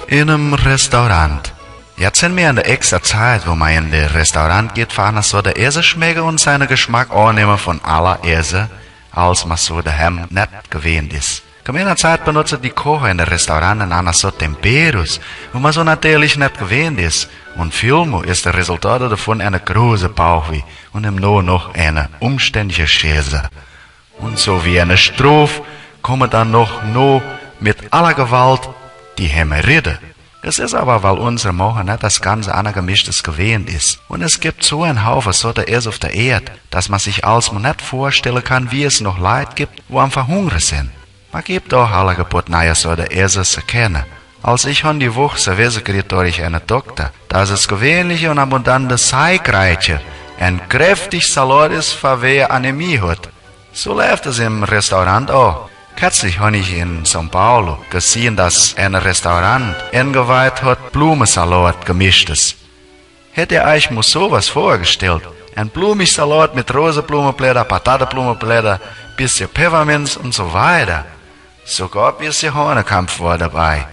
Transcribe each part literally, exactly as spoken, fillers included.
In einem Restaurant. Jetzt sind wir in der extra Zeit, wo man in den Restaurant geht, fahren so der Esse schmecken und seinen Geschmack annehmen von aller Esse, als man so daheim nicht gewöhnt ist. Zu meiner Zeit benutzen die Kochen in den Restauranten anders so Temperos, wo man so natürlich nicht gewöhnt ist. Und vielmehr ist das Resultat davon eine große Bauchweh und im Nur noch eine umständliche Schäse. Und so wie eine Strophe kommen dann noch nur mit aller Gewalt die Hämorrhoide. Es ist aber, weil unsere Magen nicht das ganze Anagemischtes gewöhnt ist. Und es gibt so einen Haufen Sorte Ess auf der Erde, dass man sich als man nicht vorstellen kann, wie es noch Leute gibt, wo am Verhungern sind. Man gibt auch alle kaputt neue Sorte Esse zu kennen. Als ich an die Woche verwiesen krieg durch einen Doktor, dass es gewöhnliche und abundante Seikreitje ein kräftig Salat ist, für wer Anämie hat. So läuft es im Restaurant auch. Kürzlich habe ich in São Paulo gesehen, dass ein Restaurant eingeweiht hat, Blumensalat gemischtes. Hätte ich mir sowas vorgestellt? Ein Blumensalat mit Rosenblumenblätter, Patateblumenblätter, bisschen Pfefferminz und so weiter. Sogar ein bisschen Hahnenkampf war dabei.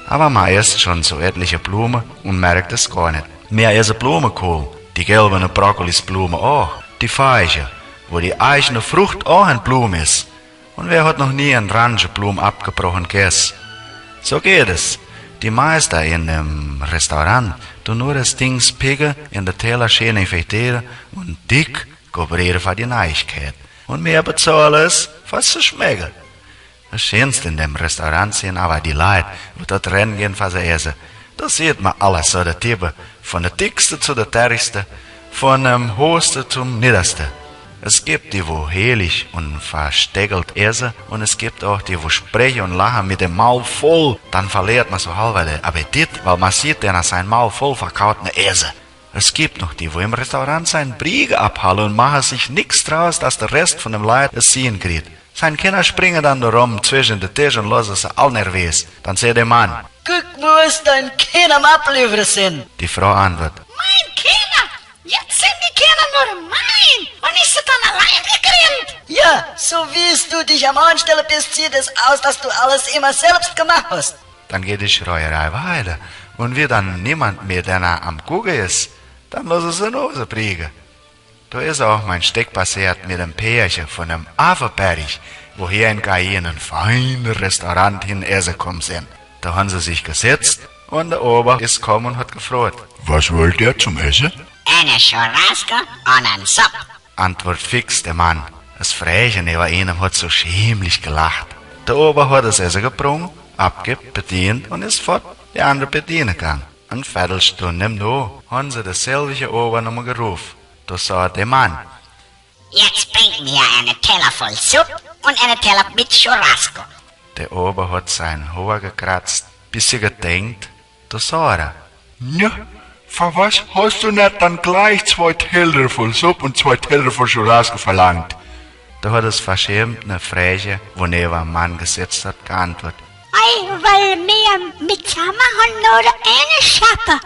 Aber man isst schon so etliche Blumen und merkt es gar nicht. Mehr ist Blumenkohl, die gelben Brokkolisblumen auch, die Veilchen, wo die eigene Frucht auch eine Blume ist. Und wer hat noch nie eine Orangenblume abgebrochen gegessen? So geht es. Die Meister in dem Restaurant tun nur das Dings picken, in der Teller schön infektieren und dick kooperieren für die Neuigkeit. Und mehr bezahlen es, was zu schmecken. Das Schönste in dem Restaurant sind aber die Leute, wo dort reingehen, was sie essen. Da sieht man alles, so der Typ, von der Dickste zu der Terchste, von dem Hochste zum Niederste. Es gibt die, wo heilig und versteckelt essen, und es gibt auch die, wo sprechen und lachen mit dem Maul voll. Dann verliert man so halber den Appetit, weil man sieht, der nach seinem Maul voll verkauten Essen. Es gibt noch die, wo im Restaurant sein Briege abhalten und machen sich nichts draus, dass der Rest von dem Leid es sehen kriegt. Seine Kinder springen dann rum zwischen den Tisch und lassen sie all nervös. Dann sagt der Mann: „Guck, wo es deine Kinder am Abliefern sind.“ Die Frau antwortet: „Meine Kinder? Jetzt sind die Kinder nur mein und ich sie dann allein gekriegt.“ „Ja, so wie es du dich am Anstellen bist, sieht es aus, dass du alles immer selbst gemacht hast.“ Dann geht die Schreierei weiter. Und wie dann niemand mehr danach am Gucken ist, dann lassen sie noch so Briege. Da ist auch mein Stück passiert mit dem Pärchen von dem Affenberg, wo hier in Cayenne ein feines Restaurant hin essen gekommen sind. Da haben sie sich gesetzt und der Ober ist gekommen und hat gefragt: „Was wollt ihr zum Essen?“ „Eine Churrasco und einen Supp“, antwortet fix der Mann. Das Fräuchen neben ihnen hat so schämlich gelacht. Der Ober hat das Essen gebrungen, abgegeben, bedient und ist fort die andere bedienen gegangen. Eine Viertelstunde im Noch haben sie dasselbe Ober nochmal gerufen. Da sagt der Mann: „Jetzt bring mir einen Teller voll Suppe und einen Teller mit Churrasco.“ Der Ober hat seine Haare gekratzt, bisschen gedenkt, da sagt er: „Na, für was hast du nicht dann gleich zwei Teller voll Suppe und zwei Teller voll Churrasco verlangt?“ Da hat das verschämte Fräuchen, wo neben dem Mann gesessen hat, geantwortet: „Ei, weil wir mit Mama haben nur eine Schappe.“